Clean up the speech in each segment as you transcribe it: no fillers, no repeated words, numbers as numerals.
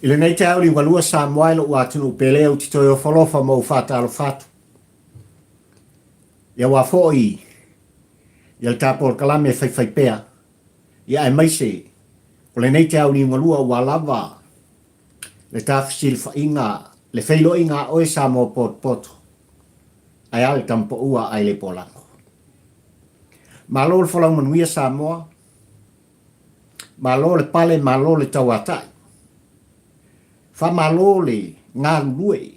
I lenei taeao liugalua Samoa e lou atunuu pele ou te toe ofo alofa ma ou faatalofa atu. Ia aua foi ia le ta polokalame faifaipea, ia aemaise o lenei taeao liugalua ua lava le ta fesilafaiga, le feiloaiga a oe Samoa potopoto, ae a le tamapaua ae le polago. Malo le folau manuia Samoa, Malo le pale, malo le tauatai. Faamalo le galulue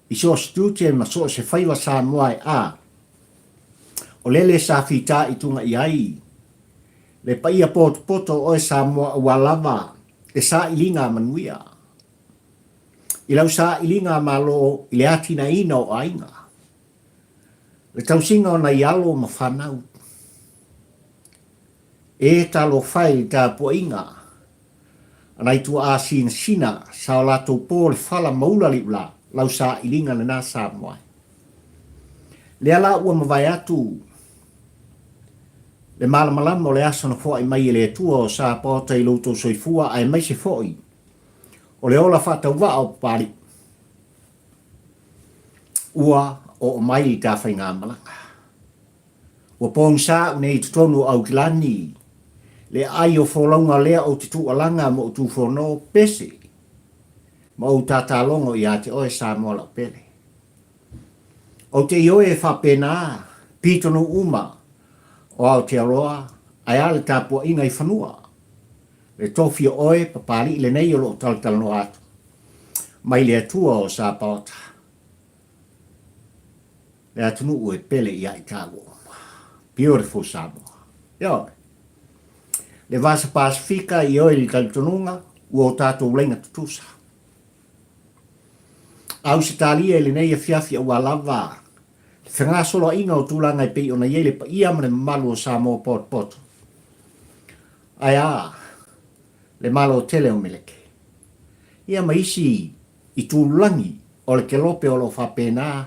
i so o se tiute ma so o se faiva Samoa e a o lele sa fitaituga i ai le paia potopoto o oe Samoa aua lava le sailiga manuia i lau sailiga malo i le atinaeina o aiga, le tausiga o nai alo ma fanau. E talofa e i le tapuaiga a nai tuaa sinasina sa o latou po le fala ma ula liula, lau sailiga lena Samoa e. Lea la ua mavae atu le malamalama o le aso na foai mai e le Atua o Sapaota i lo outou soifua aemaise foi o le ola faatauvaa o Papalii ua oo mai i ta faigamalaga. Ua pogisa au nei i totonu o Aukilani, le aai o folauga lea ou te tuualaga ma ou tufono pese ma ou tatalogo ia te oe Samoa lau pele. Ou te ioe e faapena pitonuu uma o Aotearoa ae a le tapuaiga i fanua, le tofi o oe Papalii lenei o lo o talatalanoa atu mai le Atua o Sapaota. Le atunuu e pele ia i tāua uma. Beautiful Samoa. Ioe. Le Vasa Pasifika i oe i le talitonuga ua o tātou laina tutusa. Ausetalia i lenei afiafi aua lava le fegasoloaiga o tulaga e pei ona i ai le paia ma le mamalu o Samoa potopoto. Ae a le Malo tele o Meleke. Ia ma isi itulagi o le kelope o lo o faapena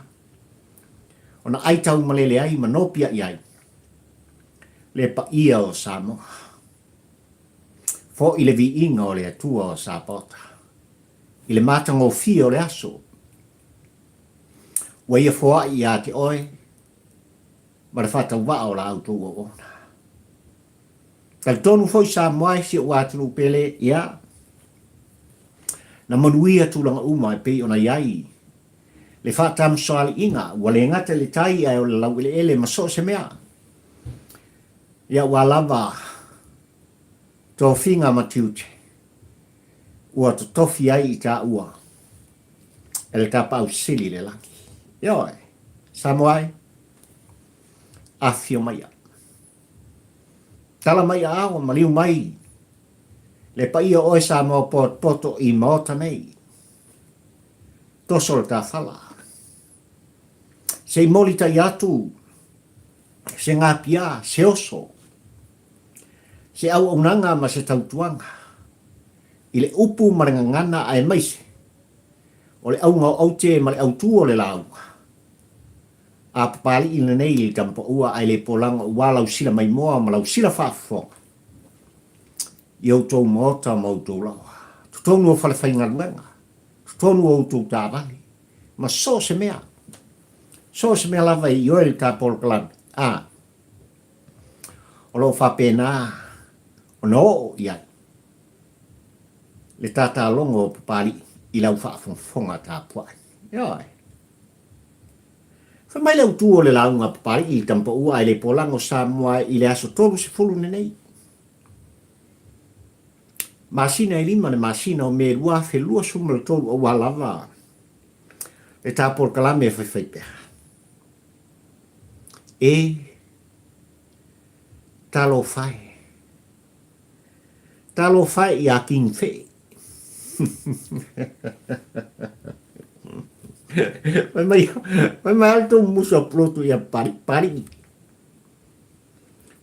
ona ai taumalele ai ma nopiai ai le paia o Samoa. Foi le viiga o le Atua o Sapaota i le matagofie o le aso ua ia foai ia te oe ma le faatauvaa o la outou auauna. Talitonu foi Samoa e si ou atunuu pele, ia, na manuia tulaga uma e pei ona i ai le faatamasoaliiga, ua le gata i le tai ae o le laueleele ma so o se mea. Ia ua lava tofiga ma tiute ua totofi ai i taua e le Tapaau Sili i le lagi. Ioe, Samoa e, afifio maia. Tala mai aao maliu mai le paia o oe Samoa potopoto i Maota nei. Toso le tafala. Se i molitai atu se gapia, se oso, se auaunaga ma se tautuaga i le upu ma le gagana aemaise o le auga o aute ma le autū o le lauga. A Papalii lenei i le tamapaua ae le polaga ua lau sila maimoa ma lau sila faafofoga i outou maota ma outou laoa, totonu o falefaigaluega, totonu o outou taavale, ma so o se mea, so o se mea lava e ioe le ta polokalame, a, o lo o faapena ona oo i ai le tatalogo o Papalii i lau faafogafoga tapuai. Ioe. Fai mai le autu o le lauga a Papalii i le tamapaua ae le polago Samoa i le aso 30 lenei. Masina e lima le masina o Me 2023 aua lava le ta polokalame e faifaipea. E talofa e. Talofa e iā King Fee. Fai mai, fai mai a le tou musu a pulotu ia pari, pari.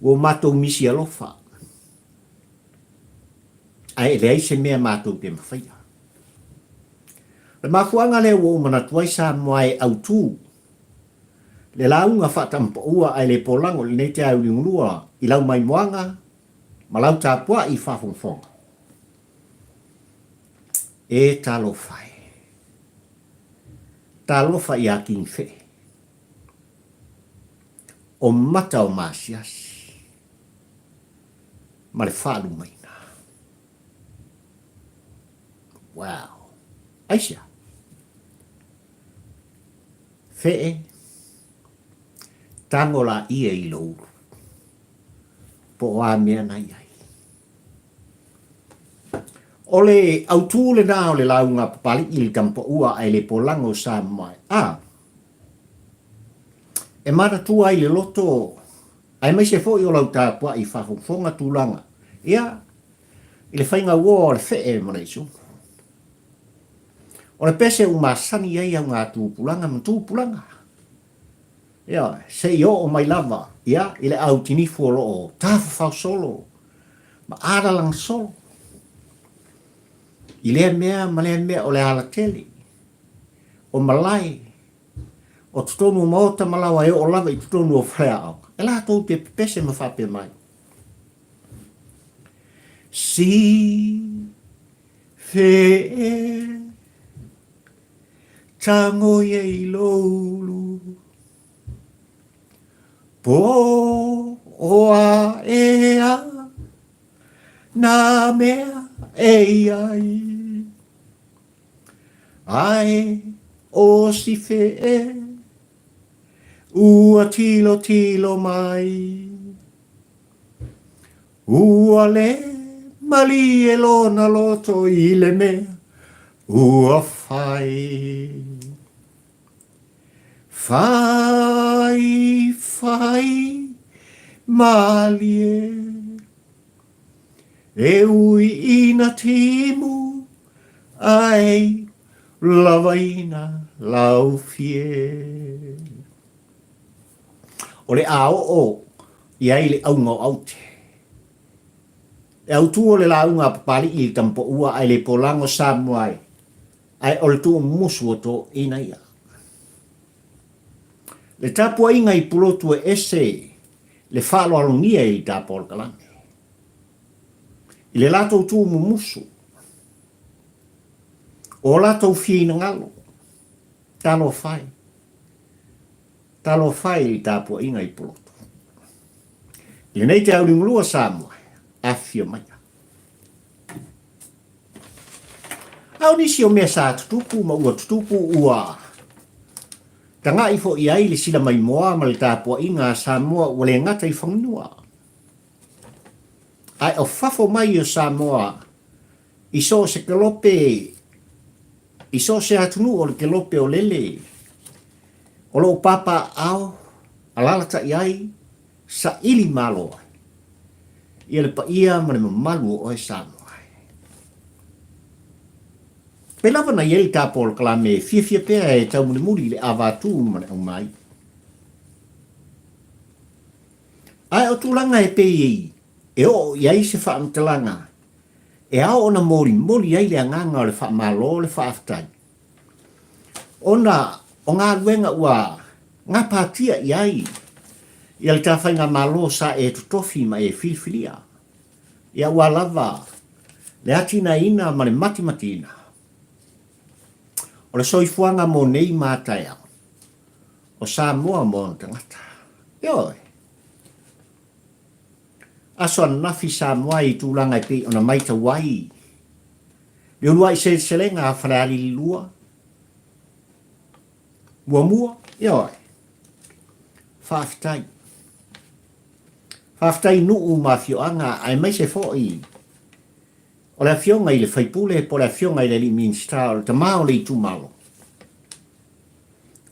Ua o matou misi alofa. Ae e leai se mea matou te mafaia. O le mafuaaga lea ua ou manatu ai Samoa e autu le lauga faatamapaua ae le polago i lenei taeao liugalua i lau maimoaga ma lau tapuai faafogafoga. E talofa e. Talofa iā King Fe'e. O mata o Masiasi ma le faalumaina. Wow. Aisea? Fe'e, tago laia i lou ulu. Po o a mea na i ai. O le autū lenā o le lauga a Papali'i i le Tamapaua ae le polaga o Samoa a e manatua ai le loto aemaise foi o lau tapuai faafogafoga tulaga ia i le faiga uoa o le fe'e ma le isumu. O le pese ua masani ai auga tupulaga ma tupulaga. Ioe, se i oo mai lava, ia, i le au tinifu o lo o tafafao solo ma alalaga solo i lea mea ma lea mea o le alatele, o malae, o totonu o maota ma laoa e oo lava i totonu o faleaoga, e latou te pepese ma faapea mai, Si fe e Tango ia i lou ulu Po o a e a Nā mea e i ai Ae o si fe e Ua tilo tilo mai Ua le malie lona loto i le mea ua fai. Fai, fai malie, e ui ina timu ai lavaina laufie. O le a oo i ai le auga o aute. Le autū o le lauga a Papali'i i le Tamapaua ae le polago Samoa ai, ae o le tuumusu o toeaiina ia. Le tapuaiga i Pulotu e ese le faaaloalogia i le tapolokalame. I le latou tuumumusu, o latou finagalo, talofa e. Talofa e i le tapuaiga i Pulotu. I lenei te aulimulua Samoa, afifio maia. A o nisi o mea sa tutupu ma ua tutupu ua taga'i foi i ai le sila maimoa ma le tapuaiga a Samoa ua le gata i fanua, ae o fafo mai o Samoa i so o se kelope, i so o se atunuu o le kelope o lele o lo o papaaao, alalatai ai, saili malo ai ia le paia ma le mamalu o oe Samoa e. Pei lava na i ai le ta polokalame e fiafia pea e taumulimuli i le avatū ma le aumai. Ae o tulaga e pei e oo i ai se faamatalaga e ao ona molimoli ai le agaga o le faamalo le faafetai ona o galuega ua gapatia i ai ia le ta faigamalo sa e totofi ma e filifilia, ia ua lava le atinaeina ma le matimatiina o le soifuaga mo nei ma taeao o Samoa ma ona tagata. Ioe. Aso ananafi Samoa i tulaga e pei ona maitau ai le uluai seleselega a Falealili 2, muamua, ioe. Faafetai. Faafetai i nuu ma afioaga aemaise foi o le afioga i le faipule po o le afioga i le alii Minisita o le tama o le itumalo.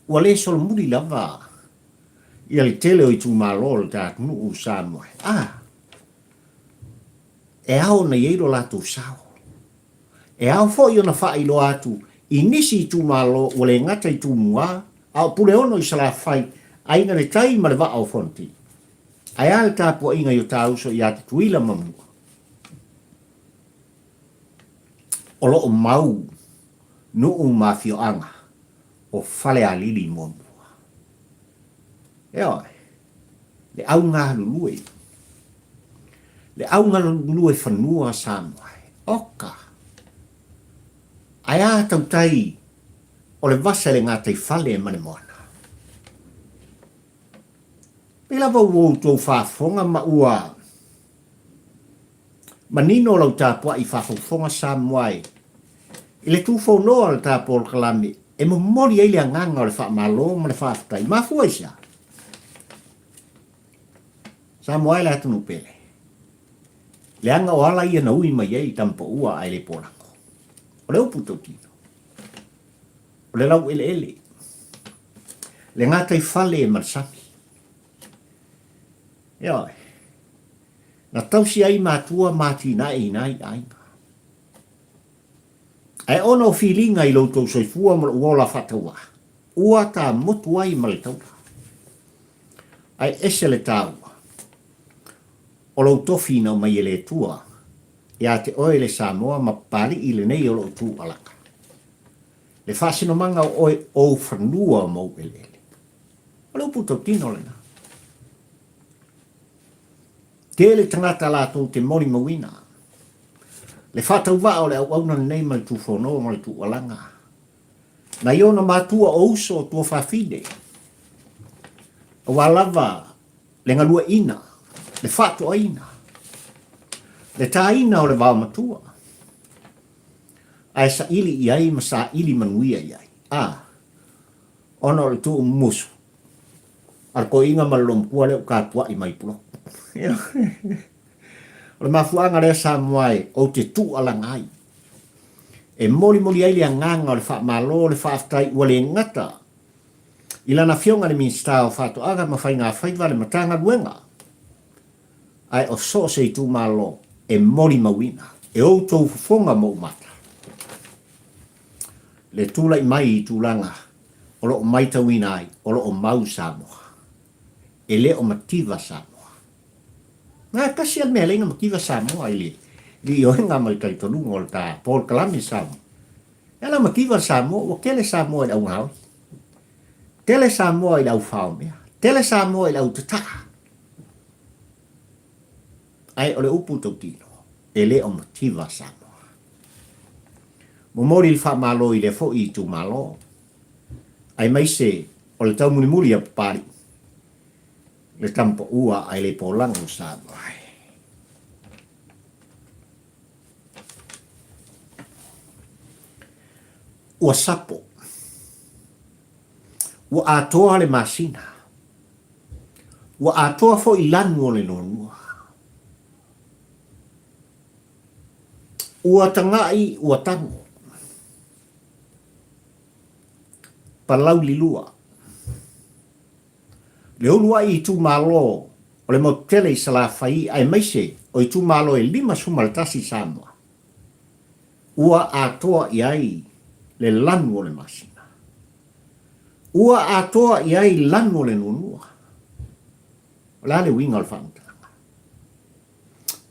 Ua le solomuli lava ia le tele o itumalo o le ta atunuu o Samoa. A, e ao ona i ai lo latou sao. E ao foi ona faailoa atu i nisi itumalo ua le gata i Tumua, a o Puleono i Salafai, Aiga i le Tai ma le Vaa o Fonoti. Ae a le tapuaiga i o ta uso ia Tutuila ma Manua? O lo o mau nuu ma afioaga o Falealili muamua. Ioe, le augalulue, le augalulue fanua Samoa e. Oka! Ae a tautai o le vasa i le gataifale ma le moana? Pei lava ua outou faafofoga ma ua manino lau tapuai faafofoga Samoa e i le tufonoa o le ta polokalame e momoli ai le agaga o le faamalo ma le faafetai. Mafua i se a? Samoa e le atunuu pele. Leaga o ala ia na ui mai ai i Tamapaua ae le Polago. O le upu tautino, o le laueleele, le gataifale ma le sami. Ioe. Na tausi ai matua ma atinae i nai aiga. Ae ona o filiga i lo outou soifua ma lou ola faatauvaa, ua ta motu ai ma le taula. Ae ese le taua o lou tofi na aumai e le Atua ia te oe le Samoa ma Papali'i lenei o lou tuualaka. Le faasinomaga o oe ou fanua ma ou eleele. O le upu tautino lena. Tele tagata latou te molimauina le faatauvaa o le auauna lenei ma le tufono ma le tuualaga nai ona matua o uso o tuafafine, aua lava le galueaiina, le faatoaina, le taina o le vaomatua, ae saili i ai ma saili manuia i ai. A, ona o le tuumumusu a le toeaina ma le loomatua lea ua tapuai mai i Pulou. O le mafuaaga lea Samoa e ou te tuualaga ai, e molimoli ai le agaga o le faamalo, le faafetai ua le gata i lana Afioga i le Minisita o Faatoaga ma Faigafaiva le Matagaluega, ae o so o se itumalo e molimauina e outou fofoga ma ou mata le tulai mai i tulaga o lo o maitauina ai o lo o mau Samoa. E le o mativa Samoa. Na e tasi a le mea e leai na mativa Samoa i le ioega ma le talitonuga o le ta polokalame Samoa. E ala mativa le Samoa, ua tele Samoa i le au gaoi. Tele Samoa i le au faomea. Tele Samoa i le au tataa. Ae o le upu tautino, e le o mativa Samoa. Momoli le faamalo i lea foi itumalo, aemaise o le taumulimuli a Papali'i, le tamapaua ae le polago Samoa e. Ua sapo. Ua atoa le masina. Ua atoa foi lanu o le noanoa. Ua taga'i ua tago. Palaulilua. Le uluai itumalo o le motu tele i Salafai aemaise o itumalo e 51 i Samoa, ua atoa i ai le lanu o le masina. Ua atoa i ai lanu o le nuanua. O le a le uiga o le faamatalaga?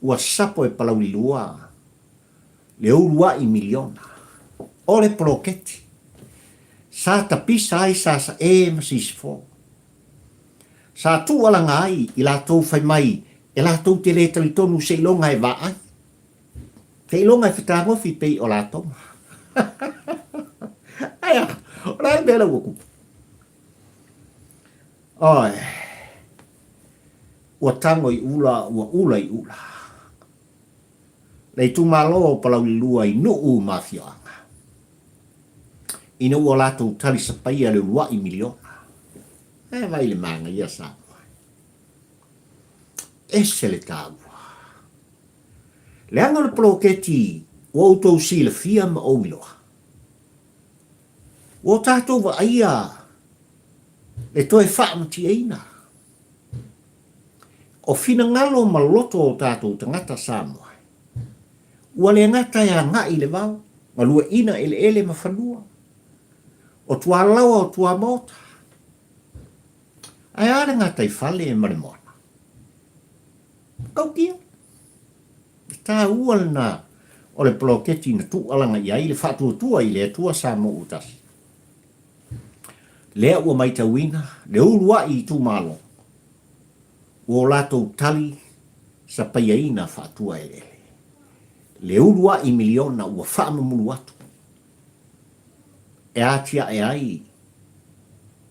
Ua sapo e Palaulilua le uluai miliona o le poloketi sa tapisa ai Sasae ma Sisifo. Sa tuualaga ai i latou fai mai e latou te le talitonu seiloga e vaai, seiloga e fetagofi pei o latou. Ae a, o le a le mea lea ua tupu? Oi, ua tago i ula, ua ula i ula. Le itumalo o Palaulilua i Nuu ma afioaga. Ina ua latou tali sapaia le uluai miliona. E vai le manaia Samoa. Ese le taua. Leaga o le poloketi ua outou silafia ma ou iloa. Ua o tatou vaaia le toe faamatiaina o finagalo ma loto o tatou tagata Samoa. Ua le gata e agai i le vao, galueaiina eleele ma fanua, o tualaoa o tuamaota. Ae a le gataifale ma le moana? Tautia. E taua lena o le poloketi na tuualaga i ai le faatuatua i le Atua Samoa ua tasi. Lea ua maitauina le uluai itumalo ua o latou tali sapaiaina faatua eleele. Le uluai miliona ua faamamulu atu. e atiae ai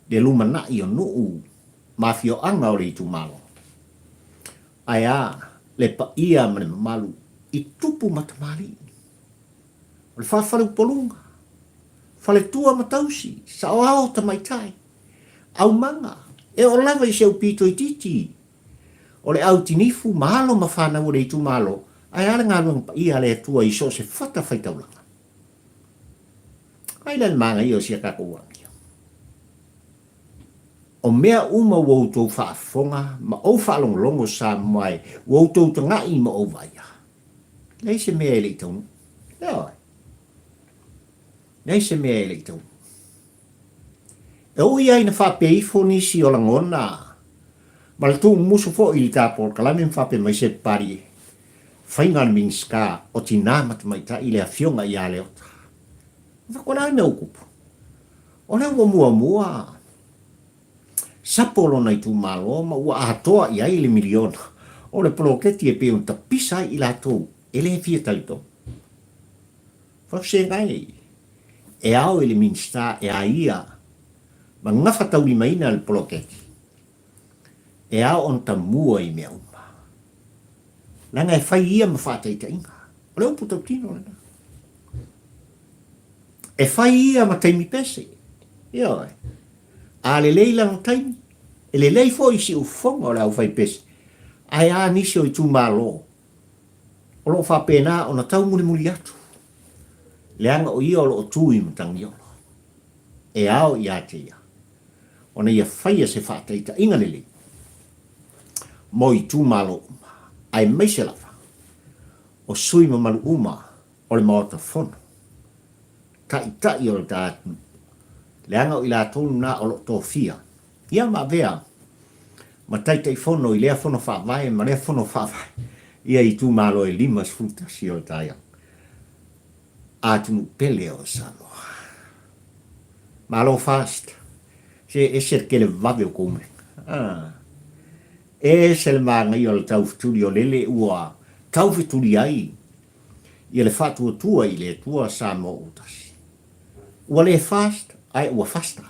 le lumanai o nuu ma afioaga o le itumalo. Ae a le paia ma le mamalu i tupu ma tamalii. O le faafaleupoluga, faletua ma tausi, saoao tamaitai, aumaga, e oo lava i si au pito itiiti o le au tinifu ma alo ma fanau o le itumalo, ae a le galuega paia a le Atua i so o se fatafaitaulaga. Ai lea le manaia o si a tatou amio. O mea uma ua outou faafofoga ma ou faalogologo Samoa e, ua outou taga'i ma ou vaaia. Leai se mea e le i taunuu. Ioe. Leai se mea e le i taunuu. E ui ai ina faapea ifo nisi o lagona ma le tuumumusu foi i le ta polokalame ma faapea mai se papali faiga a le Minisita o Tinā ma Tamaitai le Afioga ia Leota. Ua le a le mea ua tupu? O lea ua muamua sapo lona itumalo ma ua atoa i ai le miliona o le poloketi e pei ona tapisa ai i latou e le fia talitonu. Faafesegai e ao i le Minisita e a ia ma gafataulimaina le poloketi e ao ona tamua i mea uma. Leaga e fai ia ma faataitaiga. O le upu tautino lena. E fai ia ma taimi pese. Ioe. A lelei lana taimi, e lelei foi i siufofoga o le aufaipese, ae a nisi o itumalo o lo o faapena ona taumulimuli atu, leaga o ia o lo o tu i Matagiola. E ao ia te ia ona ia faia se faataitaiga lelei mo itumalo uma, aemaise lava o sui mamalu uma o le Maota Fono, Taitai o le ta atunuu, leaga o i latou lena o lo o tofia ia ma avea ma Taitaifono i lea Fono Faavae ma lea Fono Faavae ia itumalo e 51 o le ta atunuu pele o Samoa. Malo fast. Se ese le tele vave o kou mea. Ah. Ese le manaia o le taufetuli o lele ua taufetuli ai ia le faatuatua i le Atua Samoa ua tasi. Ua le fast ae ua fasta.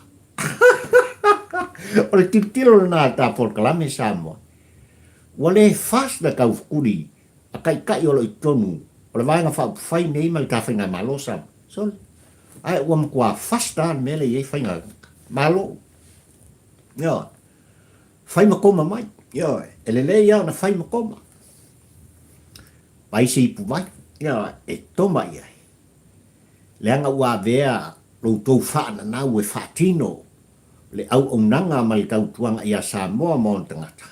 O le tilotilo lena a le ta polokalame Samoa. Ua le fast le taufetuli a taitai o lo o i totonu o le Vaega Faaupufai nei ma le ta Faigamalo Samoa. Sole. Ae ua matua fasta le mea lea e i ai faiga Malo. Ioe. Fai ma koma mai. Ioe. E lelei lava ona fai ma koma. Vaai se ipuvai, ioe, e toma i ai. Leaga ua avea lo outou faananau e faatino le auaunaga ma le tautuaga ia Samoa ma ona tagata,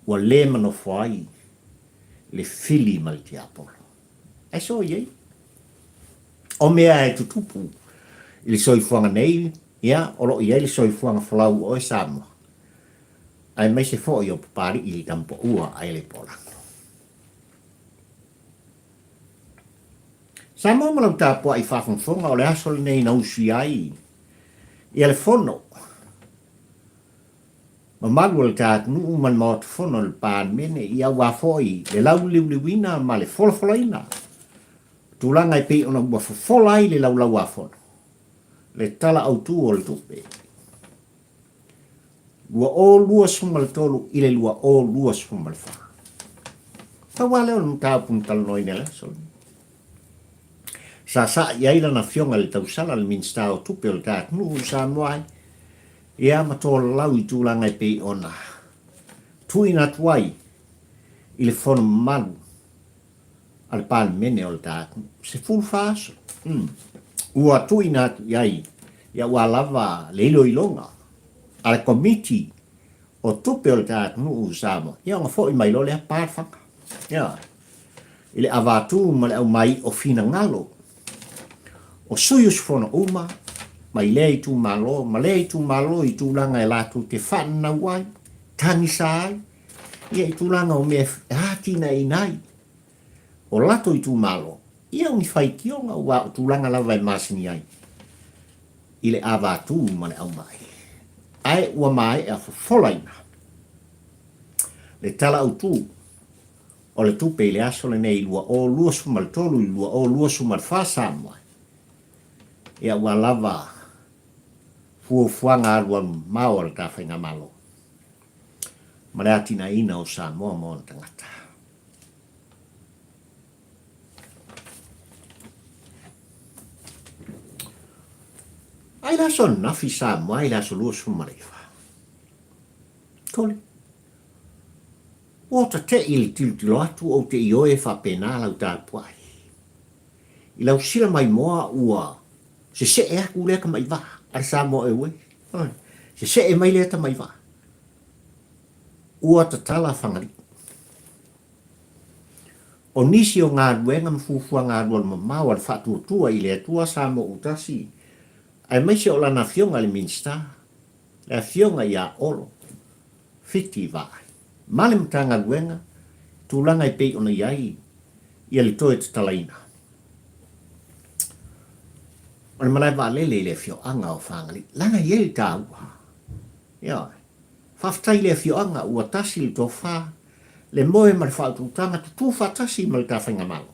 ua le manofo ai le fili ma le tiapolo. Ae so i ai. O mea e tutupu i le soifuaga nei, ia, o lo o i ai le soifuaga folau o oe Samoa, aemaise foi o Papali'i i Tamupaua a Elepoolago. Samoa ma lau tapuai faafogafoga o le aso lenei na usuia ai ia le fono mamalu o le ta atunuu ma le Maota Fono o le Palemene ia aua foi le lauliliuliuina ma le folafolaina o tulaga e pei ona ua fofola ai le Laulau-a-Fono le Tala Autu o le Tupe 2023 i le 2024. Pau lava lea o le mataupu na talanoaina i le aso lenei. Sa saa i ai lana afioga i le tausala le Minisita o Tupe o le ta atunuu i Samoa ai, ia ma tolalau i tulaga e pei ona tuuina atu ai i le fono mamalu a le Palemene o le ta atunuu. 14 aso ua tuuina atu i ai ia aua lava le iloiloga a le Komiti o Tupe o le ta atunuu i Samoa, ia ona foi mai loa lea pa le faga. Ia, i le avatu ma le aumai o finagalo o sui usufono uma mai lea itumalo ma lea itumalo i tulaga e latou te faananau ai, tagisa ai, ia i tulaga o mea e atinaeina ai o latou itumalo, ia o ni faitioga aua o tulaga lava e masani ai i le avatu ma le aumai. Ae ua maea fofolaina le Tala Autu o le Tupe i le aso lenei 2023 i le 2024 Samoa. Ia ua lava fuafuaga alualumamao a le ta Faigamalo ma le atinaeina o Samoa ma ona tagata. Ai le aso ananafi Samoa i le aso 29. Tole. Ua tate'i i le tilotilo atu ou te ioe faapena lau tapuai. I lau sila maimoa ua sese'e atu lea tama'i vaa a le Samoa Airways. Oi, sese'e mai lea tama'i vaa. Ua tatala Fagalii. O nisi o galuega ma fuafuaga alualumamao a le Faatuatua i le Atua Samoa Utasi aemaise o lana afioga i le Minisita, le afioga ia Olo Fiti Vaai, ma le Matagaluega, tulaga e pei ona i ai ia le toe tatalaina o le malae vaalele i le afioaga o Fagalii, leaga e i ai le taua. Ioe. Faafetai i le afioaga ua tasi le tofa, le moe ma le faautautaga tutū faatasi ma le ta faigamalo.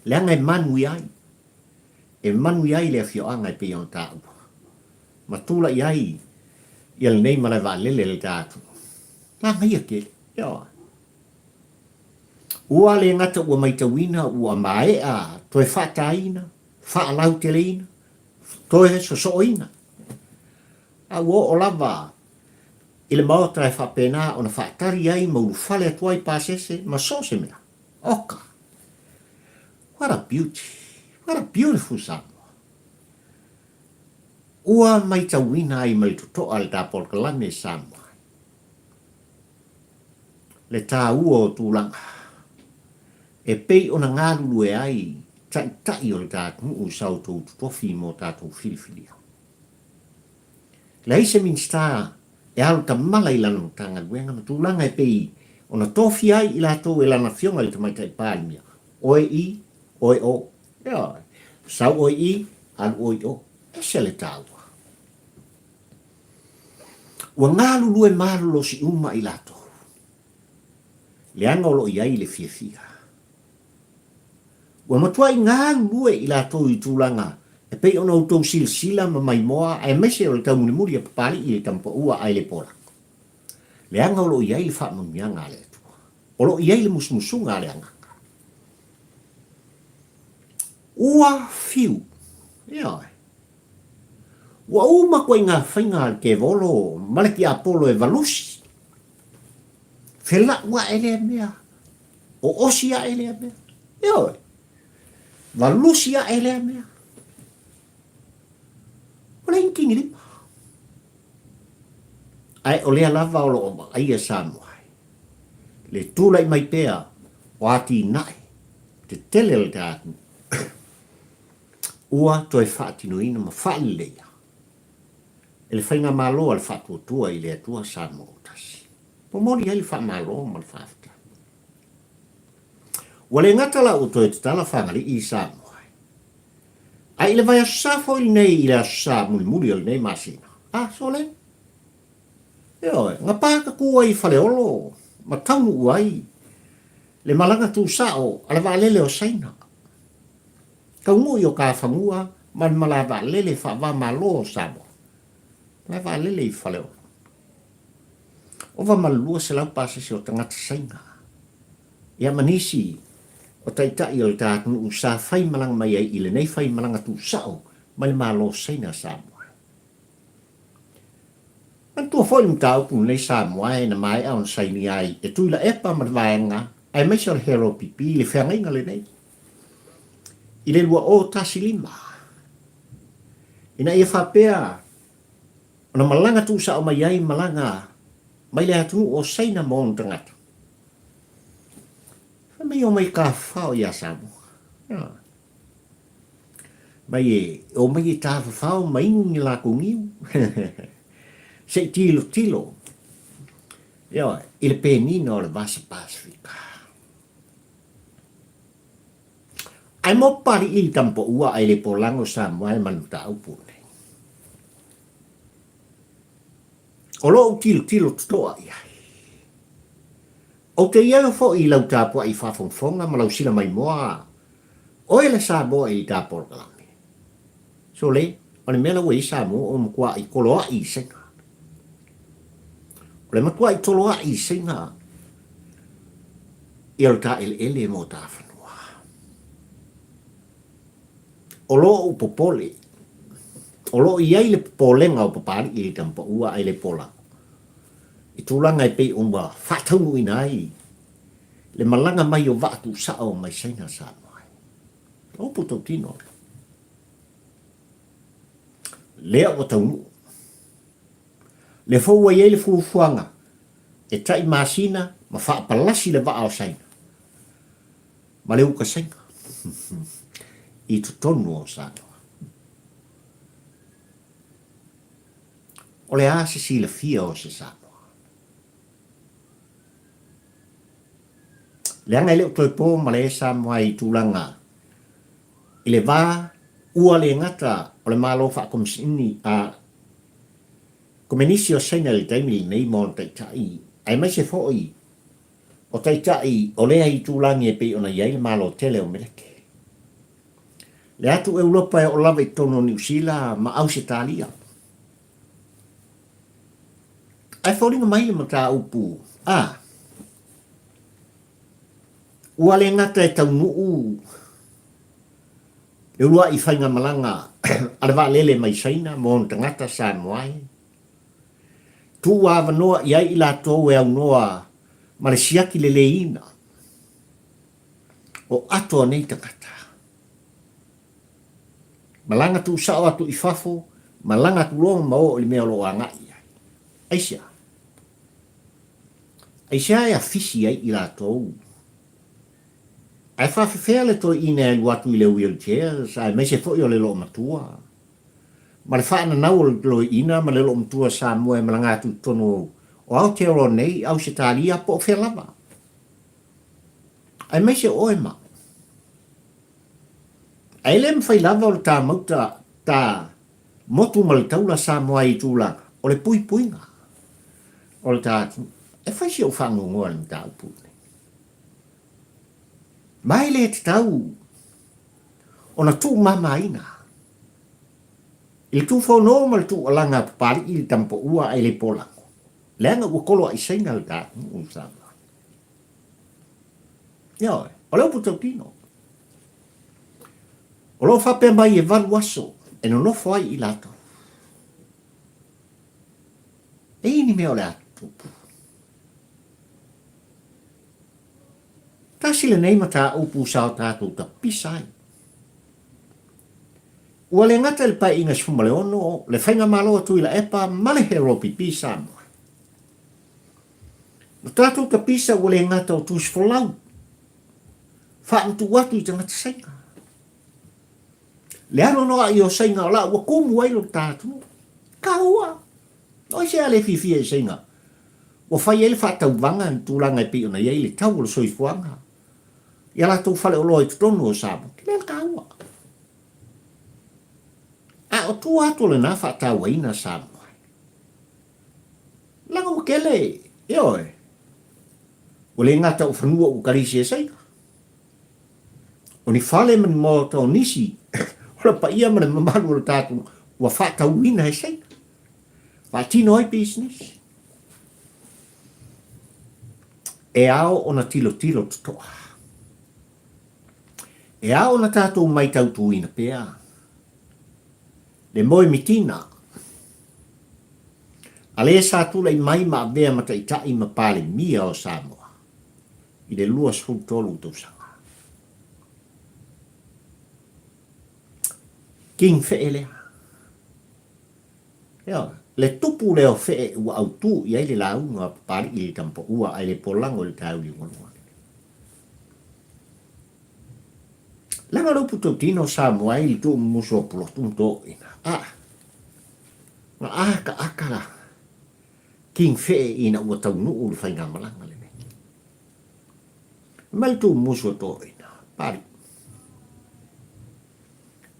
Leaga e manuia ai, e manuia ai le afioaga e pei ona taua, ma tulai ai ia lenei malae vaalele le ta atunuu. Manaia tele. Ioe. Ua le gata ua maitauina ua maea toe faataina, faalauteleina, toe sosooina, a ua oo lava i le maota e faapena ona faatali ai ma ulufale atu ai pasese ma so o se mea. Oka! What a beauty! What a beautiful Samoa! Ua maitauina ai ma le totoa le ta polokalame Samoa le taua o tulaga e pei ona galulue ai taitai o le ta atunuu i sa outou totofi mo tatou filifilia. Leai se Minisita e alo tamala i lana Matagaluega ma tulaga e pei ona tofia ai i latou e lana Afioga i le Tamaitai Palemia, oe i, oe o. Ioe. Sau oe i, alu oe i o. Ese le taua. Ua galulue malolosi uma i latou, leaga o lo o i ai le fiafia. Ua matuai galulue i latou i tulaga e pei ona outou silasila ma maimoa aemaise o le taumulimuli a Papalii i le Tamapaua ae le Polako. Leaga o lo o i ai le faamanuiaga a le Atua. O lo o i ai le musumusuga a le Agaga. Ua fiu. Ioe. Ua uma koe i ngā faiga a le Tevolo ma le Tiapolo e valusi. Felau ae lea mea. Oosi ae lea mea. Ioe. Valusi ae lea mea. Ua leai ni tigilima. Ae o lea lava o lo o vaaia Samoa ai le tulai mai pea o atinae tetele o le ta atunuu ua toe faatinoina ma faaleleia e le Faigamalo a le Faatuatua i le Atua Samoa ua Tasi. Momoli ai le faamalo ma le faafetai. Ua le gata la ua toe tatala Fagalii i Samoa, ae i le vaiaso sa foi lenei i le aso sa mulimuli o lenei masina, a sole, ioe, na pataku ai i Faleolo ma taunuu ai le malaga tusao a le vaalele o Saina. Taunuu i o ka fanua ma le malae vaalele faava-Malo o Samoa, malae vaalele i Faleolo. Ova ma le 200 pasese o tagata Saina, ia ma nisi o taitai o le ta atunuu sa faimalaga mai ai i lenei faimalaga tusao mai le Malo o Saina Samoa. Manatua foi le mataupu lenei Samoa e na maea ona sainia ai e Tuilaepa ma le vaega aemaise o le Hero PP le feagaiga lenei i le 2015 ina ia faapea ona malaga tuusao mai ai malaga mai le atunuu o Saina ma ona tagata. Fai mai omai tafafao ia Samoa. Mai e omai e tafafao ma inu ni lakou niu. Se i tilotilo ioe, i le penina o le Vasa Pasifika. Ae mo Papali'i i Tamapoua ae le polago Samoa e manutaupu nei. O lou tilotilo totoa i ai. Ou te ielo foi i lau tapuai faafogafoga ma lau sila maimoa, oe le Samoa i ta polokalame. Sole, o le mea la ua i ai Samoa ua matua'i toloa'i i Saina. O le matua'i toloa'i i Saina ia o le ta eleele ma o ta fanua. O lo o ou popole, o lo o i ai le popolega o Papali'i i le Tamapaua ae le Polago, i tulaga e pei ona faataunuuina ai le malaga mai o vaa tuusao mai Saina Samoa ai. O upu tautino lea. Lea ua taunuu. Lea foi ua i ai le fuafuaga e tai masina ma faapalasi le vaa o Saina ma le uka Saina i totonu o Samoa. O le a se silafia o se Samoa? Leaga e le o toe po ma le Samoa i tulaga i le va ua le gata o le Malo Faakomisini a Komenisi o Saina i le taimi lenei ma ona taitai, aemaise foi o taitai o lea itulagi e pei ona i ai le Malo tele o Meleke. Le atu Europa e oo lava i totonu o Niu Sila ma Ausetalia. Ae foliga mai le mataupu a ua le gata e taunuu le uluai faigamalaga a le vaalele mai Saina ma ona tagata Samoa ai, tuu avanoa i ai i latou e aunoa ma le siaki leleiina o ato a nei tagata. Malaga tuusao atu i fafo, malaga atu loa ma oo i le mea o lo o agai i ai. Aisea? Aisea e afisi ai i latou? Ae faafefea le toeaina e alu atu i le wheelchairs aemaise foi o le loomatua? Ma le faananau o le loeina ma le loomatua Samoa e malaga atu i totonu o Aotearoa nei, Ausetalia po o fea lava. Aemaise o oe ma au. Ae le mafai lava o le ta mauta, ta motu ma le taula Samoa i tulaga o le puipuiga o le ta atunuu. E fai si ou faanoanoa i le mataupu lenei. Ma e le tatau ona tuumamaina i le tuufono ma le tuualaga a Papali'i le Tamapaua ae le Polago, leaga ua koloa'i Saina le ta atunuu o Samoa. Ioe, o le upu tautino. O lo o faapea mai e valu aso e nonofo ai i latou. E i ai ni mea o le a tutupu? Tasi lenei mataupu sa o tatou tapisa ai. Ua le gata i le Paeaiga 16, le Faigamalo a Tuilaepa ma le HRPP Samoa. Na tatou tapisa ua le gata o tusi folau, faamatuu atu i tagata Saina. Le anoanoai o Saina o la ua kumu ai lo ta atunuu. Kaua! O ai se a le fiafia i Saina? Ua fai ai le faatauvaga i tulaga e pei ona i ai le tau o le soifuaga i a latou faleoloa i totonu o Samoa. Lea le taua. A o tua atu o lena faatauaina Samoa. Leaga ua tele, ioe, ua le gata o fanua ua kalisi e Saina. O ni fale ma ni maota o nisi o le paia ma le mamalu o le tatou ua faatauina e Saina. Faatino ai pisinisi. E ao ona tilotilo totoa. E ao ona tatou maitautuina pea le moe mitina a le sa tulai mai ma avea ma taitai ma Palemia o Samoa i le 23 tausaga. King Fe'e lea. Ioe, le tupu lea o Fe'e ua autū i ai le lauga a Papali'i i le Tamapaua ae le polago i le taeuliugalua. Leaga le upu tautino o Samoa i le tuumumusu o pulotu ma toeaiina. A, na akaaka la King Fe'e ina ua taunuu le faigamalaga lenei. Fai mai le tuumumusu o toeaiina, Papali'i,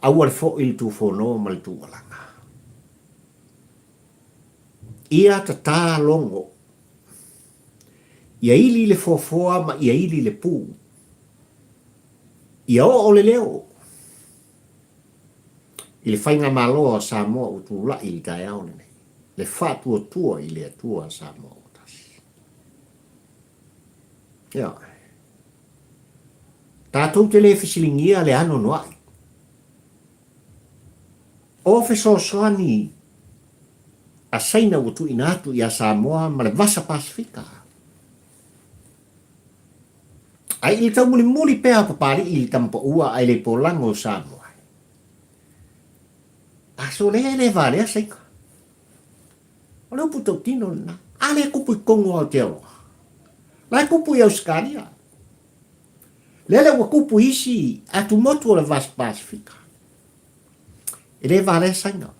aua le fo'i le tufono ma le tuualaga. Ia tatā logo, ia ili le foafoa ma ia ili le pū. Ia oo le leo. I le Faigamalo a Samoa ua tulai i le taeao lenei, le faatuatua i le Atua a Samoa ua tasi. Ioe. Tatou te le fesiligia le anoanoai. O fesoasoani a Saina ua tuuina atu ia Samoa ma le Vasa Pasefika. Ae i le taumulimuli pea a Papalii i le Tamapaua ae le polago o Samoa. A sole e le valea Saina. O le upu tautino lena. A lea e kupu i totonu o Aotearoa. La e kupu i Ausetalia. Lele ua kupu i isi atumotu o le Vasa Pasefika. E le valea Saina.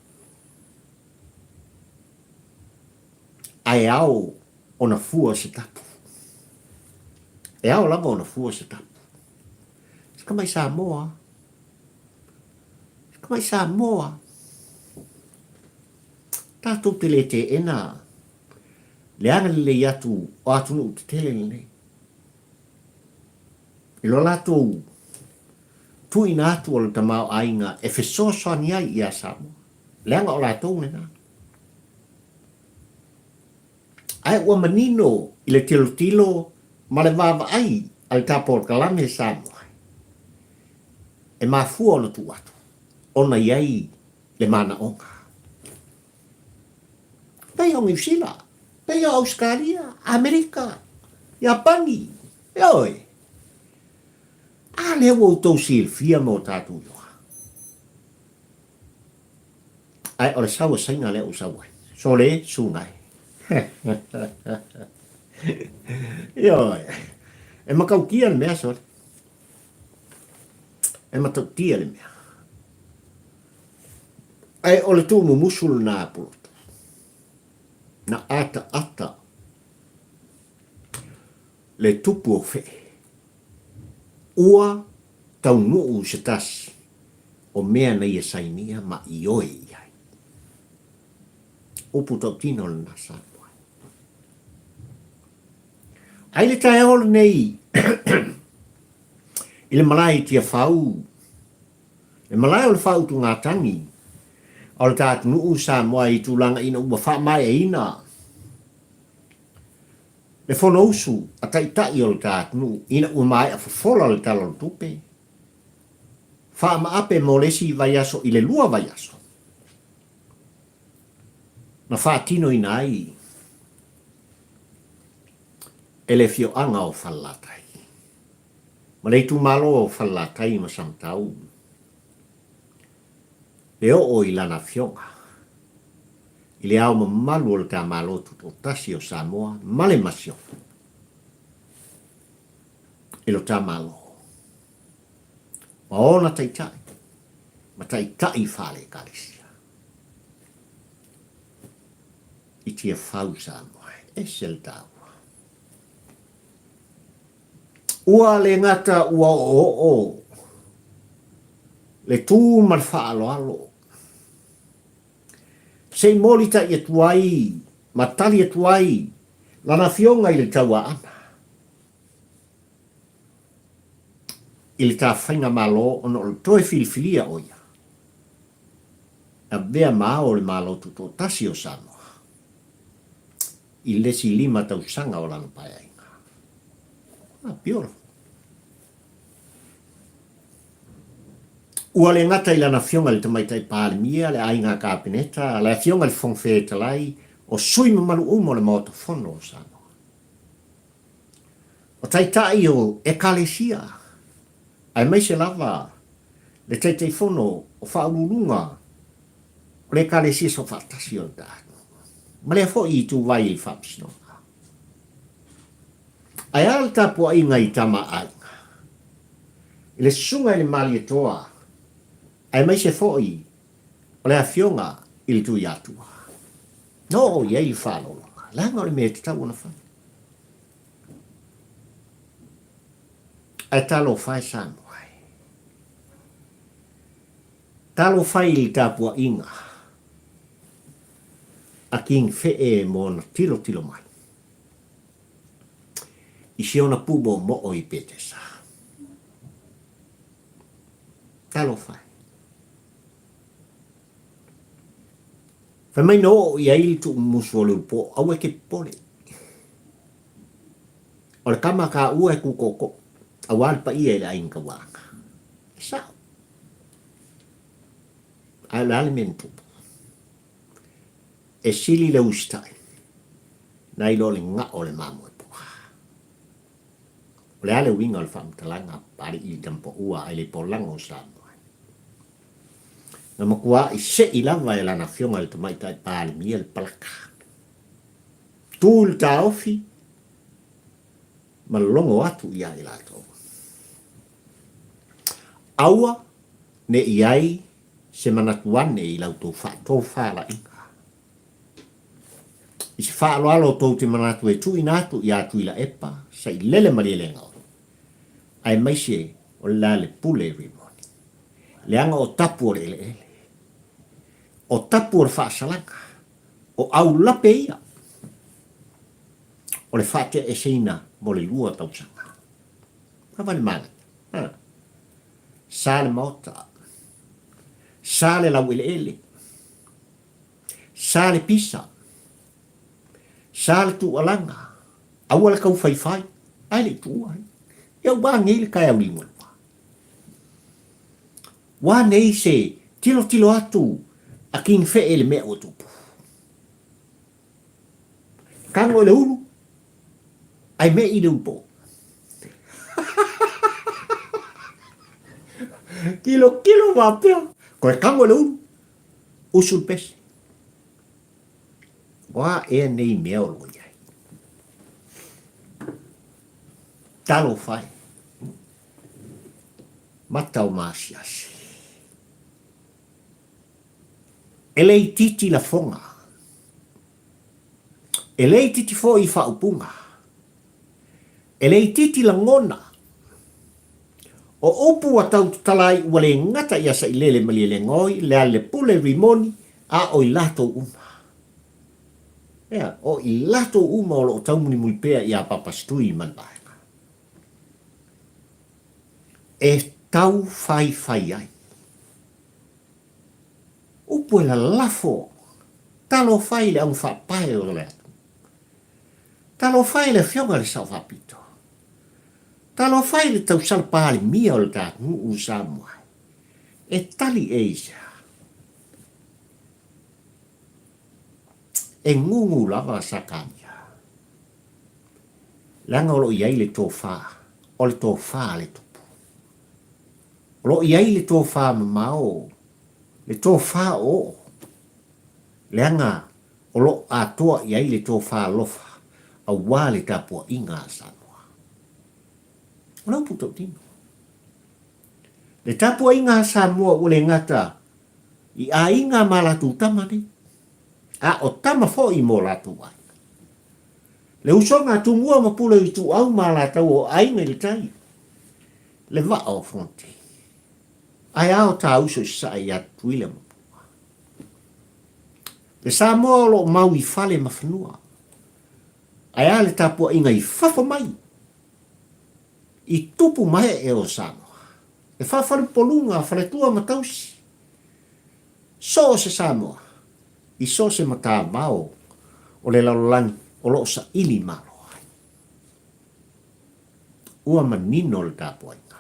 Ae ao ona fua se tapu. E ao lava ona fua se tapu. Se tamai Samoa. Se tamai Samoa. Tatou te le teena le agalelei atu o atunuu tetele lenei. I lo latou tuuina atu o le tamaoaiga e fesoasoani ai ia Samoa. Leaga o latou lena. Ae ua manino i le tilotilo ma le vaavaai a le ta polokalame Samoa, e mafua ona tuu atu ona i ai le manaoga. Pei o Niu Sila, pei o Ausetalia, Amerika, Iapani, ioe. A lea ua outou silafia ma o tatou iloa. Ae o le sau a Saina lea ua sau ai. Sole sunai. Ioe. E matautia le mea sole. E matautia le mea. Ae o le tuumumusu lena a Pulotu. Na ataata le tupu o Fee. Ua taunuu se tasi o mea na ia sainia ma ioe i ai. Upu tautino lena Samoa. Ai le taeao lenei i le malae i Tiafau, le malae o le faautugatagi o le ta atunuu Samoa i tulaga ina ua faamaeaina le Fonousu a Taitai o le ta atunuu ina ua maea fofola le Tala o le Tupe, faamaape mo le isi vaiaso i le lua vaiaso na faatinoina ai e le afioaga o Falelatai ma le itumalo o Falelatai ma Samatau le oo i lana afioga i le Ao Mamalu o le ta Malo Tutoatasi o Samoa ma le Masiofo i lo ta Malo ma ona taitai ma taitai faale-Ekalesia i Tiafau Samoa. E ese le taua. Ua le gata ua oooo le tu ma le faaaloalo Se i molitai atu ai ma tali atu ai lana afioga i le tauaana i le ta faigamalo ona o le toe filifilia o ia e avea ma ao o le Malo Tutoatasi o Samoa i le isi lima tausaga o lana paeaiga. Ah, beautiful. Ua le gata i lana Afioga i le Tamaitai Palemia, le Aiga Kapeneta, le Afioga i le Fofoga Fetalai, o sui mamalu uma o le Maota Fono o Samoa. O Taitai o Ekalesia, aemaise lava le Taitaifono o Faauluuluga o le Ekalesia Soofaatasi o le Taanu, ma lea foi ituvai i le Faamasinoga. Ae a le tapuaiga i Tama a Aiga, i le Susuga i le Malietoa, aemaise foi o le Afioga i le Tuiatua. Na oo i ai le faaaloaloga, leaga o le mea e tatau ona fai. Ae talofa e Samoa e. Talofa i le tapuaiga a King Fee mo ona tilotilo mai. I si ona pūmoomoo i Petesa. Talofa e. Fai mai na oo i ai le tuumumusu o le ulupo, aua e te popole. O le tama a taua e tu tootoo, aua le paia i le aiga tauaana. E sao. Ae o le a le mea na tupu? E sili le usitai nai lo le gao o le mamoe poa. O le a le uiga o le faamatalaga a Papalii i Tamapaua ae le polaga o Samoa? Na matua'i se'i lava e lana afioga i le Tamaitai Palemia le palaka. Tu i le taofi ma logo atu ia i latou. Aua ne i ai se manatu ane i la outou faatofalaiga. I se faaaloalo tou te manatu e tuuina atu iā Tuilaepa, Sailele Malielegaoi, aemaise o le Lealepule Rimoni. Leaga o tapu o le eleele, o tapu o le faasalaga, o aulape ia o le faateaeseina mo le lua tausaga. Lava le manaia. Ha. Sa le maota. Sa le laueleele. Sa le pisa. Sa le tuualaga. Aua le taufaifai. Ae le i tuua ai. Ia ua nei le taeao liugalua. Ua nei se tilotilo atu a King Fe'e i le mea ua tupu. Tago i le ulu, ae me'i i le ulu po'o. Tilotilo faapea, toe tago i le ulu, usu le pese. O a ea nei mea o lo o i ai? Talofa e. Mata o maasiasi. E le itiiti lafoga. E le itiiti foi faaupuga. E le itiiti lagona. O upu ua tau tatala ai ua le gata ia Sailele Malielegaoi, Lealepule Rimoni, a o i latou uma. Ea, o i latou uma o lo o taumulimuli pea iā Papasitui ma le vaega. E tau faifai ai. Upu e lalafo, talofa i le augafaapae o le atunuu. Talofa i le Afioga i le Sao Faapito. Talofa i le tausala Palemia o le ta atunuu o Samoa. E tali ea i se a? E gugu lava Sakaria, leaga o lo o i ai le tofa, o le tofa a le Tupu. O lo o i ai le tofa mamao, le tofa oooo, leaga o lo o atoa i ai le tofa alofa aua le tapuaiga a Samoa. O le upu tautino. Le tapuaiga a Samoa ua le gata i aiga ma latou tama nei, a o tama foi mo latou aiga. Le usoga a Tumua ma Pule Ituau ma latou o aiga i le tai, le vaa o Fonoti. Ae a o ta uso i sasae ia Tutuila ma Manua. Le Samoa o lo o mau i fale ma fanua. Ae a le tapuaiga i fafo mai i tupu ma ee o Samoa. E faafalepoluga a faletua ma tausi. So o se Samoa, i so o se matavao o le lalolagi o lo o saili malo ai. Ua manino le tapuaiga.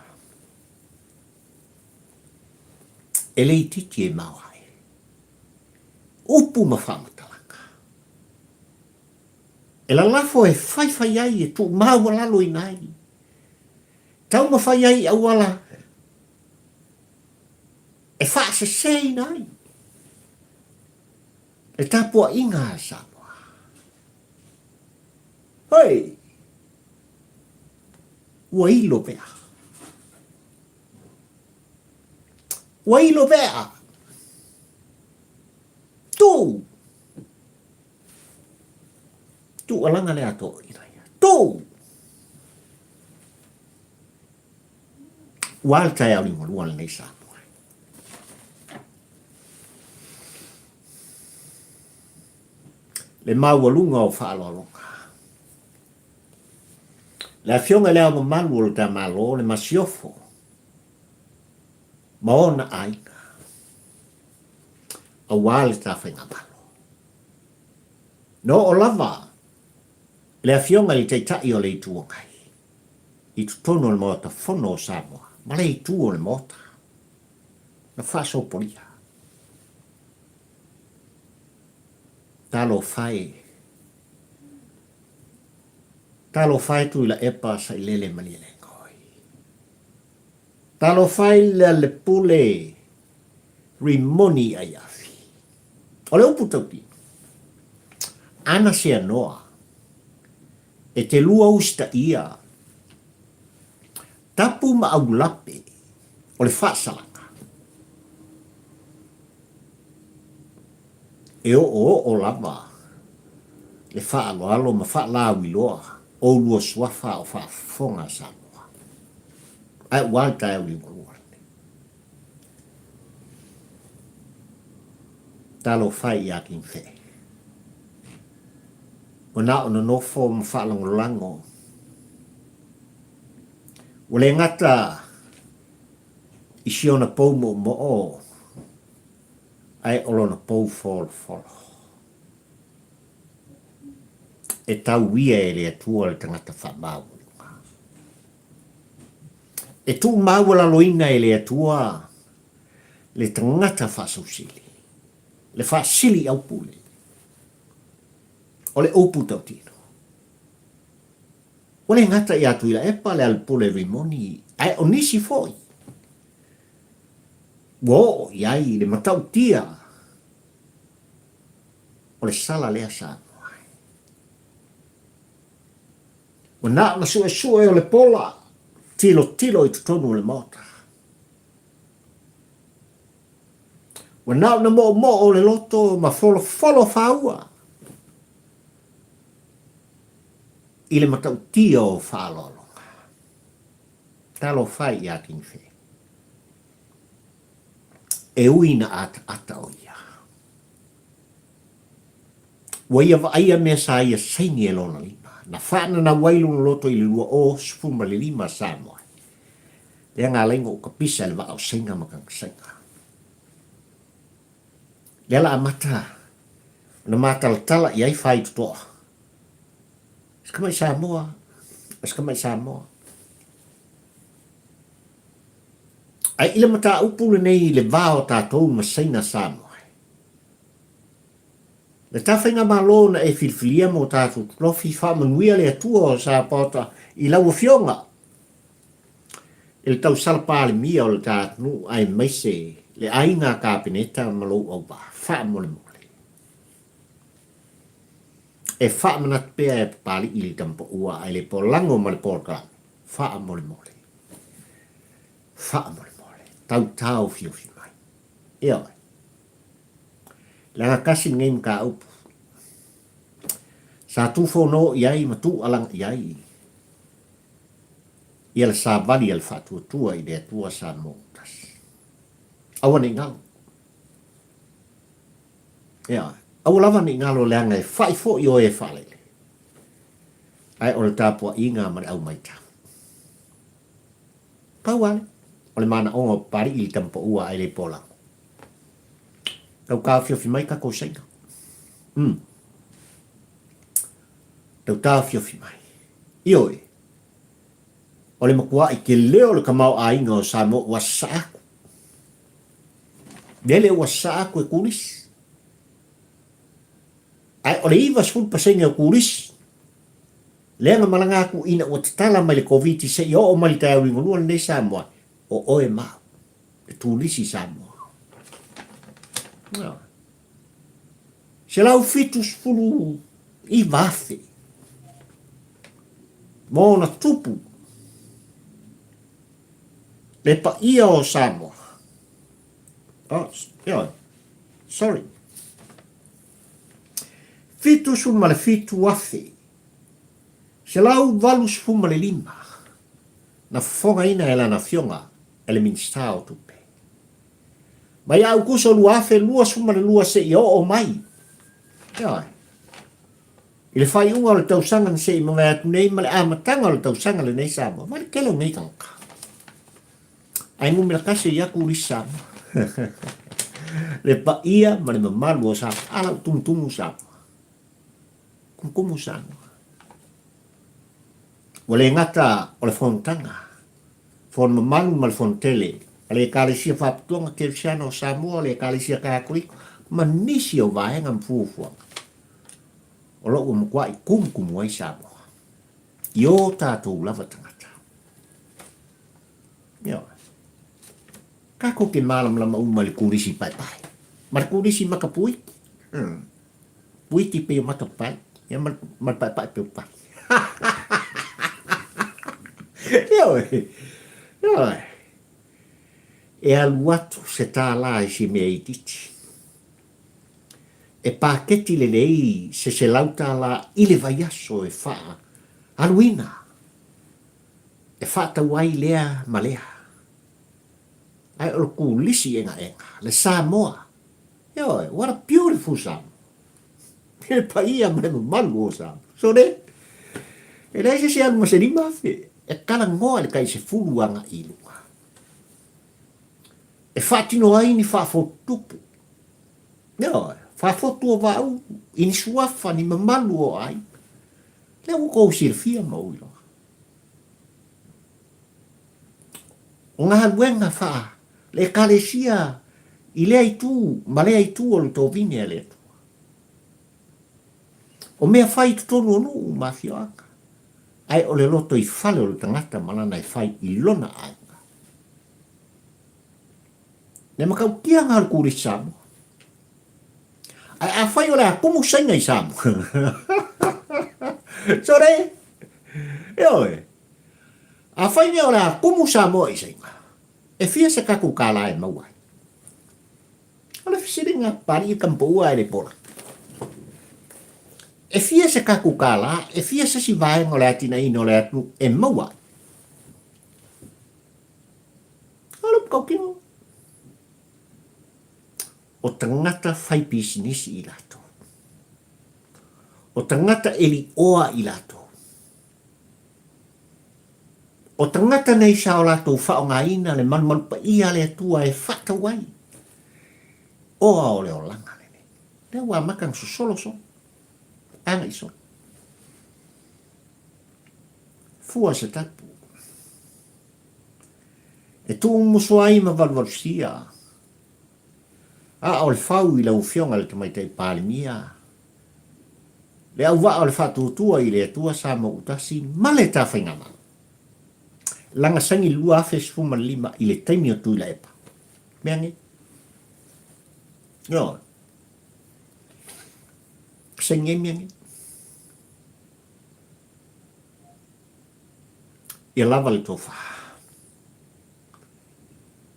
E le itiiti e maoae. Upu ma faamatalaga. E lalafo e faifai ai, e tuumaualaloina ai. Taumafai ai i auala e faaseseina ai le tapuaiga a Samoa. Hoi! Ua ilo pea. Ua ilo pea. Tu! Tuualaga le atoa ina ia. Tu! Ua le taeao liugalua lenei Samoa. Le maualuga o faaaloaloga. Le Afioga i le Ao Mamalu o le ta Malo, le Masiofo ma ona aiga, aua le ta Faigamalo. Na oo lava le Afioga i le Taitai o le Itu Agai i totonu o le Maota Fono o Samoa ma le Itu o le Maota na faasopolia. Talofa e! Talofa e Tuilaepa Sailele Malielegaoi. Talofa e Lealepule Rimoni Aiafi. O le upu tautino, ana seanoa e te lua usitaia tapu ma aulape o le faasalaga, e oooo lava le faaaloalo ma faalauiloa o ulua suafa a o faafofoga a Samoa. Ae ua le taeao liugalua lenei. Talofa e ia King Fee. Ua na o nonofo ma faalagolago. Ua le gata i si ona pou moomoo, ae o lona pou folofolo. E tau ia e le Atua le tagata faamaualuga. E tuumaualaloina e le Atua le tagata faasausili, le faasili aupule, o le upu tautino. Ua le gata ia Tuilaepa le alepule Rimoni, ae o nisi foi ua oo i ai le matautia o le sala lea Samoa ai. Ua na ona suesue o le pola tilotilo i totonu o le Maota. Ua na ona moomoo o le loto ma folofolo faaua i le matautia o faaaloaloga. Talofa e ia Kinife. E ui na ataata o ia. Ua ia vaaia mea sa ia saini e lona lima, na faananau ai lona loto i le 2015 Samoa. Lea na ala ai ona ou kapisa i le vaa o Saina ma Kanasaina. Lea la amata ona matalatala i ai faitotoa. Se tamai Samoa, o se tamai Samoa. Ae i le mataupu lenei i le va o tatou ma Saina Samoa, le ta faigamalo na e filifilia mo tatou tulofi, faamanuia le Atua o Sapaota i lau Afioga i le tausala Palemia o le ta atunuu aemaise le aiga Kapeneta ma lou auvaa. Faamolemole. E faamanatu pea e Papalii le tamapaua ae le polago ma le polokalame. Faamolemole. Faamolemole. Tautaofiofi mai. Ioe. Leaga tasi lenei mataupu sa tufono i ai ma tuualaga i ai ia le savali a le faatuatua i le Atua Samoa ua tasi. Aua ne i galo. Ioe. Aua lava ne i galo leaga e fa'i foi oe e faalele. Ae o le tapuaiga ma le aumaitau. Pau lava lea o le manaoga o Papalii i le tamapaua ae le polago. Tau taofiofi mai tatou Saina. Mm. Tau taofiofi mai. Ioe, o le matua'i tele o le tamaoaiga o Samoa ua sasaa atu. Lele ua sasaa atu e turisi. Ae o le 90% o turisi, lea na malaga atu ina ua tatala mai le Koviti seia oo mai le taeao liugalua lenei Samoa, o oe ma au, le turisi Samoa. 179,000 ma ona tupu le paia o Samoa. Oh, ioe, sorry. 77,185 na fofogaina e lana afioga e le Minisita o Tupe. Mai Aukuso 2022 seia oo mai, ioe, i le faaiuga o le tausaga na se i mavae atu nei ma le amataga o le tausaga lenei Samoa, mai le tele o nei tagata. Ae numera tasi ia turisi Samoa. Le paia ma le mamalu o Samoa. A lau tumutumu Samoa. Kumukumu Samoa. Ua le gata o le fonotaga, fono mamalu ma le fono tele a le Ekalesia Faapitoa Kerisiano o Samoa, le Ekalesia Katoliko ma nisi o vaega ma fuafuaga o lo o ua matuai kumukumu ai Samoa i o tatou lava tagata. Ioe. Tatou te malamalama uma i le turisi paepae ma le turisi maka puiti. Puiti pei o mata pae, ia ma, ma le paepae pei o pae. Ioe, ioe. E alu atu se tālā i si mea itiiti. E paketi lelei se $100 i le vaiaso e faaaluina e faatau ai lea ma lea. Ae o le kulisi egaega, le Samoa. Ioe, what a beautiful Samoa. Le paia ma le mamalu o Samoa. Sole, e leai se isi e alu ma se 5,000, e talanoa i le tai 10 agai i luga. E faatino ai ni faafotutupu. Ioe, faafotu o vaaulu, i ni suafa, ni mamalu o aiga. Lea ua tou silafia ma ou iloa. O galuega faa le Ekalesia i lea itu ma lea itu o le tovine a le Atua. O mea fai i totonu o nuu ma afioaga, ae o le lotoifale o le tagata ma lana e fai i lona aiga. Le matautia na o le turisi Samoa. Ae afai o le a tumu Saina i Samoa. Sore! Ioe. Afai nei o le a tumu Samoa i Saina, e fia se tatou kālā e maua ai? O le fesiliga Papalii e tamapaua ai le pola. E fia se tatou kālā, e fia se isi vaega o le atinaeina o le atunuu e maua ai? O le matautino. O tagata fai pisinisi i latou. O tagata e lioa i latou. O tagata nei sa o latou faaaogaina le malumalu paia a le Atua e faatau ai oa o le olaga lenei. Lea ua amata ona sosolo solo, agai solo. Fua se tapu. E tuumusu ai ma valuvalusia a o le fau i lau Afioga i le Tamaitai Palemia, le auvaa o le faatuatua i le Atua sa mauutasi ma le ta faigamalo. Laga saini 2015 i le taimi o Tuilaepa. Mea nei. Ioe. Saini ai mea nei. Ia lava le tofa.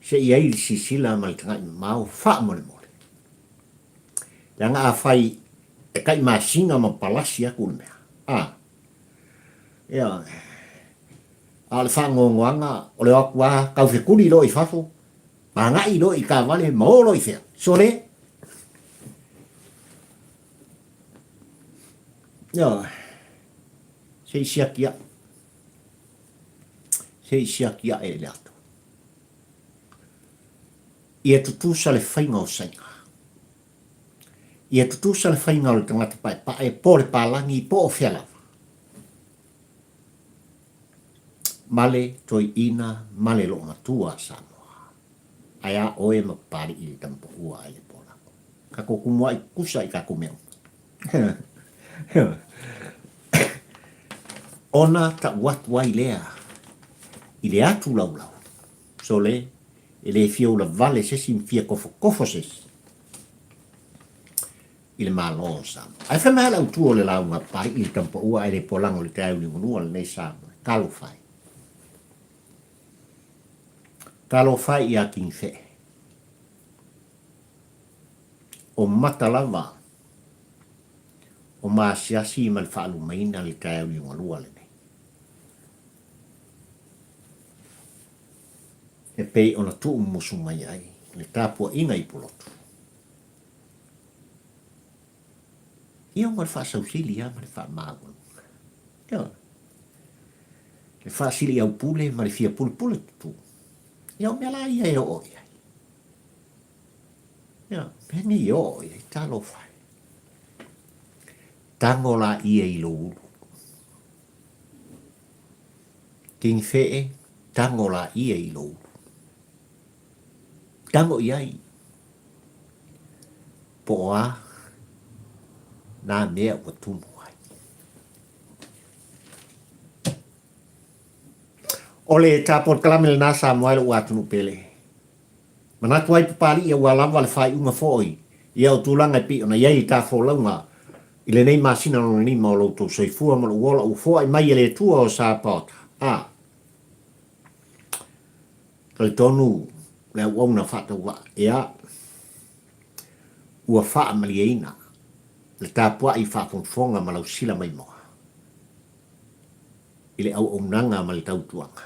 Se i ai le sisila ma le tagai mamao faamolemole. Leaga afai e tai masina ma palasi atu le mea, a, ia, a o le faanoanoaga o le o atu lava tau fetuli loa i fafo, agai loa i taavale ma o loa i fea? Sole! Ioe, se i siaki aʻe. Se i siaki aʻe le ato. Ia tutusa le faiga o Saina. Ia tutusa le faiga o le tagata paepae po o le palagi po o fea lava. Male toeaina ma le loomatua a Samoa. Ae a oe ma Papali'i le tamapaua ai le Polako. Tatou tumua'i tutusa i tatou mea uma. Ona tau atu ai lea i le atu laulau, sole, e le fia ula vale se isi ma fia tofotofo se isi i le Malo o Samoa. Ae fai mai lava le autu o le lauga a Papali'i le tamapaua ae le polago i le taeao liugalua lenei Samoa. Talofa e. Talofa e ia Kingfe'e. O mata lava o maasiasi ma le faalumaina le taeao liugalua lenei. E pei ona tuumusu mai ai le tapuaiga i Pulotu. Ia ma le faasausili lava ma le faamaualuga. Ioe. Le faasiliaupule ma le fia pulepule tutū. Ia o mea la ia e oo i ai. Ia, mea nei e oo i ai, talofa e. Tago laia i lou ulu. Tigifē e, tago laia i lou ulu. Tago i ai, po o a nā mea ua tumu ai. O le tā polokalame lenā Samoa e lo'u atunuu pele. Manatu ai Papali'i ua lava le faaiuga fo'i ia o tulaga e pei ona i ai le ta folauga i lenei masina lona lima o lo outou soifua ma lou ola ua foai mai e le Atua o Sapaota. A. Talitonu le auauna faatauvaa, ea, ua faamalieina le tapuai faafogafoga ma lausila maimoa i le auaunaga ma le tautuaga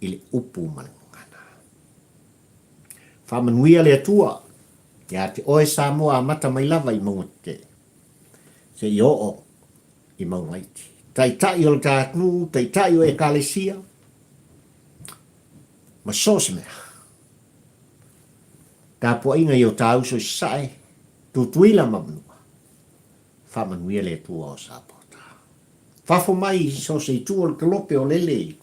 i le upu ma le gagana. Faamanuia le Atua ia te oe Samoa amata mai lava i mauga tetele seia oo i mauga iti. Taitai o le ta atunuu, taitai o Ekalesia, ma so o se mea. Tapuaiga i o ta uso i Sasae, Tutuila ma Manua, faamanuia le Atua o Sapota. Fafo mai i so o se itu o le kalope o lele,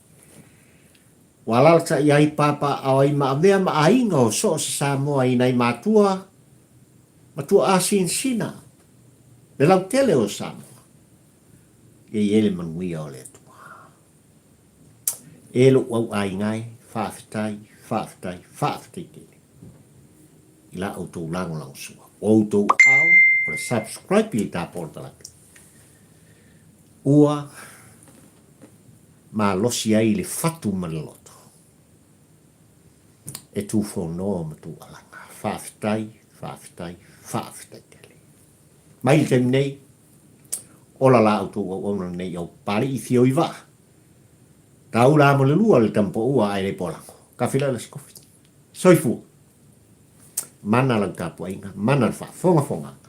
ua alaalatai ai papaaao ai ma avea ma aiga o so o se Samoa i nai matua ma tuaa sinasina le lautele o Samoa. Ia i ai le manuia o le Atua. E lou au aiga e, faafetai, faafetai, faafetai tele i la outou lagolagosua. O outou aao o le subscribe i le ta polokalame ua malosi ai le fatu ma le loto e tufonoa ma tuualaga. Faafetai, faafetai, faafetai tele. Mai le taimi nei, ola la outou auauna lenei au Papali'i fio i vaa. Taula mo le lua le tama poua ae le polago. Kafi la se kofi. Soifua. Mana lau tapuaiga, mana le faafogafogaga.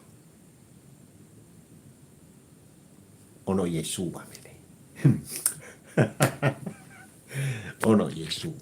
Ona o Iesu, amene. Ona o Iesu.